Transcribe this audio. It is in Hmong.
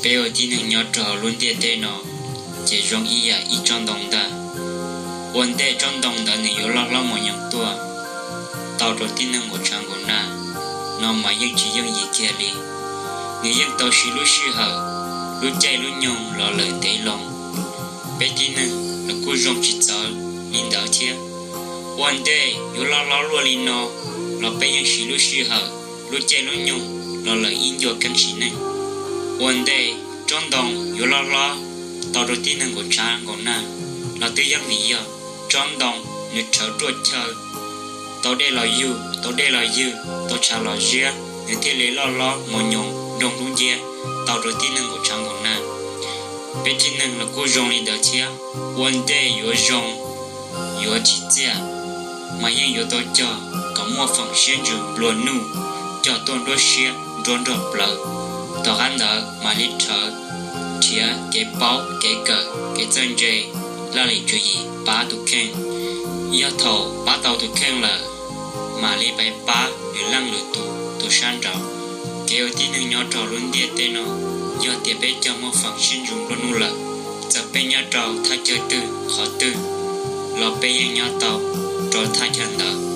Peb ua tib neeg nyob rau hauv lub ntiaj teb no, ces zoo ib yam ib tsob ntoo ntag. Ua ntej tsob ntoo ntawd nws yuav loj hlob mus nyoos tuaj tau rau tib neeg npaum tshav nkaum nag no mas yeej tsis yooj yim kiag li. Nws yeej tau siv lub sij hawm, lub caij lub nyoog los lawm ntev loo. Peb tib neeg los kuj zoo tsis txawv li ntawd thiab. Ua ntej yuav loj hlob luaj li no los peb yeej siv lub sij hawm, lub caij lub nyoog los lawm ib ncua keeb sim neej. Ua ntej tsob ntoo yuav loj hlob tau rau tib neeg npaum tshav nkaum nag los twb yeej vim yog tsob ntoo nws rhawv ruaj chaw, tau dej los yug, tau dej los ywg, tau tshav los ziab, nws thiaj li loj hlob mus nyoos nroog dub nciab tau rau tib neeg npaum tshav nkaum nag. Peb tib neeg los kuj zoo li ntawd thiab. Ua ntej yuav zoo, yuav tsim txiaj, mas yeej yuav tau cog kom muaj feem siab ntsws nplua nuj, cog tuaj nruab siab nruab nrog plawv. Tom qab ntawd mam li rhawv, nrhiav kev paub kev kawm kev txawj ntse, laj lim tswv yim pab tus kheej. Yog thaum pab tau tus kheej lawm, mam li pais pab lwm leej lwm tus tus sab nraud. Kev ua tib neeg nyob rau lub ntiaj teb no, yog tias peb cog muaj feem siab ntsws nplua nuj lawm, txawm peb nyob rau thaj chaw twg qhov twg los peb yeej nyob tau rau thaj chaw ntawd.